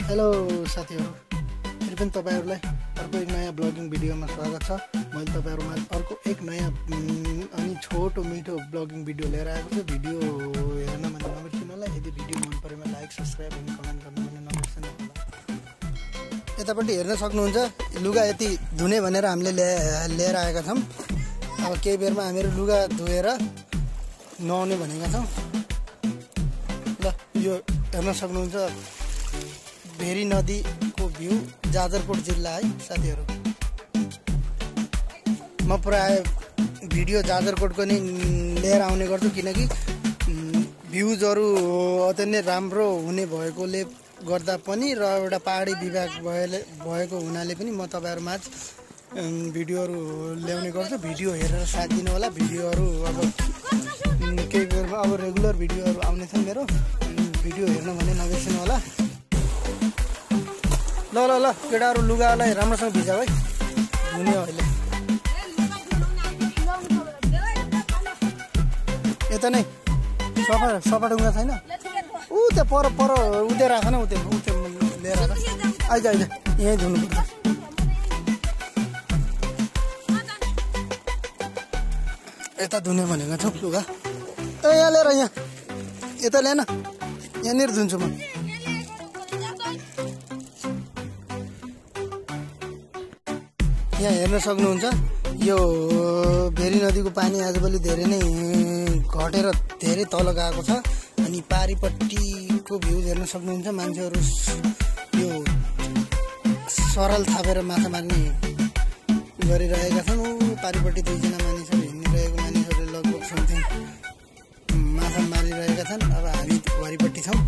Hello साथीहरु, फेरि पनि तपाईहरुलाई अर्को एक नयाँ ब्लगिङ भिडियोमा स्वागत छ। मैले तपाईहरुमा अर्को एक नयाँ अनि छोटो मिठो ब्लगिङ भिडियो लिएर आएको छु। भिडियो हेर्न भने नबिर्सिनु होला। यदि भिडियो मन परेमा लाइक, सब्स्क्राइब अनि कमेन्ट गर्न पनि नबिर्सिनु होला। यतापट्टि हेर्न सक्नुहुन्छ, लुगा यति धुने भनेर हामीले लिएर आएका छौं। अब केही बेरमा हामीहरु लुगा धुएर नुहाउने भनेका छौं। ल यो हेर्न सक्नुहुन्छ भेरी नदीको भ्यू, जाजरकोट जिल्ला है साथीहरु। म प्राय भिडियो जाजरकोटको नै लिएर आउने गर्छु, किनकि भ्यूजहरु अति नै राम्रो हुने भएकोले गर्दा पनि र एउटा पहाडी विभाग भएको हुनाले पनि म तपाईहरुमाझ भिडियोहरु ल्याउने गर्छु। भिडियो हेरेर साथ दिनु होला। भिडियोहरु अब केही बेरमा अब रेगुलर भिडियोहरु आउने छन् मेरो। भिडियो हेर्न भने नबिर्सिनु होला। ल ल ल केटाहरु लुगालाई राम्रोसँग भिजाऊ है, धुने हो अहिले। यता नै सफा ढुङ्गा छैन? ऊ त्यहाँ पर उतै राख न, उतै लिएर आइज यहीँ धुनु पर्छ। यता धुने भनेको छु लुगा। ए यहाँ लिएर, यहाँ यता ल्याएन, यहाँनिर धुन्छु म। यहाँ हेर्न सक्नुहुन्छ, यो भेरी नदीको पानी आजभोलि धेरै नै घटेर धेरै तल गएको छ। अनि पारीपट्टिको भ्यू हेर्न सक्नुहुन्छ, मान्छेहरू यो सरल थापेर माछा मार्ने गरिरहेका छन्। पारीपट्टि दुईजना मानिसहरू हिँडिरहेको, मानिसहरूले लगभग समथिङ माछा मारिरहेका छन्। अब हामी वरिपट्टि छौँ।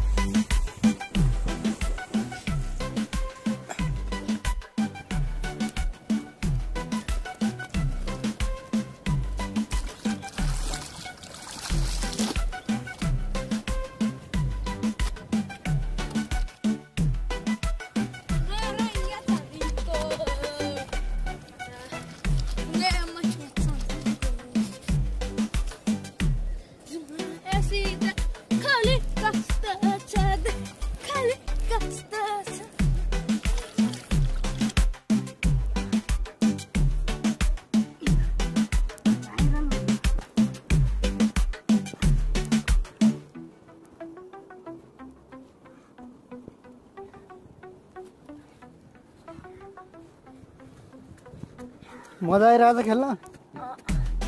मजा आइरहेछ खेल्न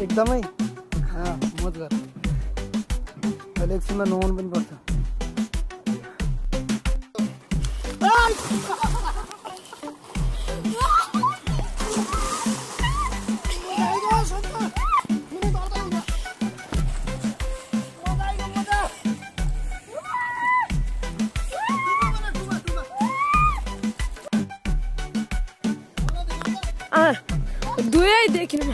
एकदमै। मज गर, अहिले एकछिनमा नुहाउनु पनि पर्छ। दुवै देखिन म।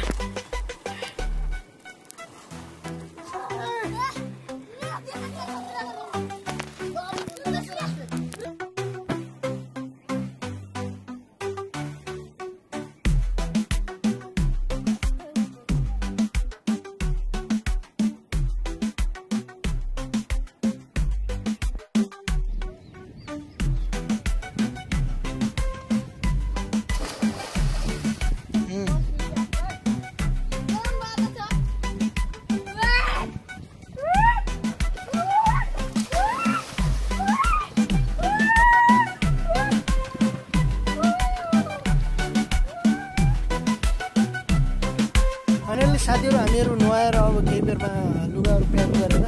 साथीहरु हामीहरु नुहाएर अब केही बेरमा लुगाहरु प्याक गरेर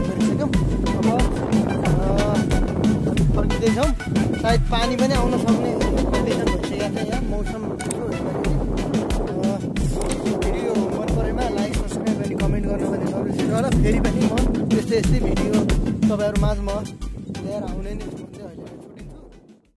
गरिसक्यौं। अब फर्किँदैछौँ। सायद पानी पनि आउन सक्ने कन्डिसन भइसकेको छ। यहाँ मौसम भिडियो मन परेमा लाइक, सब्स्क्राइब अनि कमेन्ट गर्न पनि नबिर्सिनु होला। फेरि पनि म यस्तै भिडियो तपाईहरु माझ म लिएर आउने नै छु।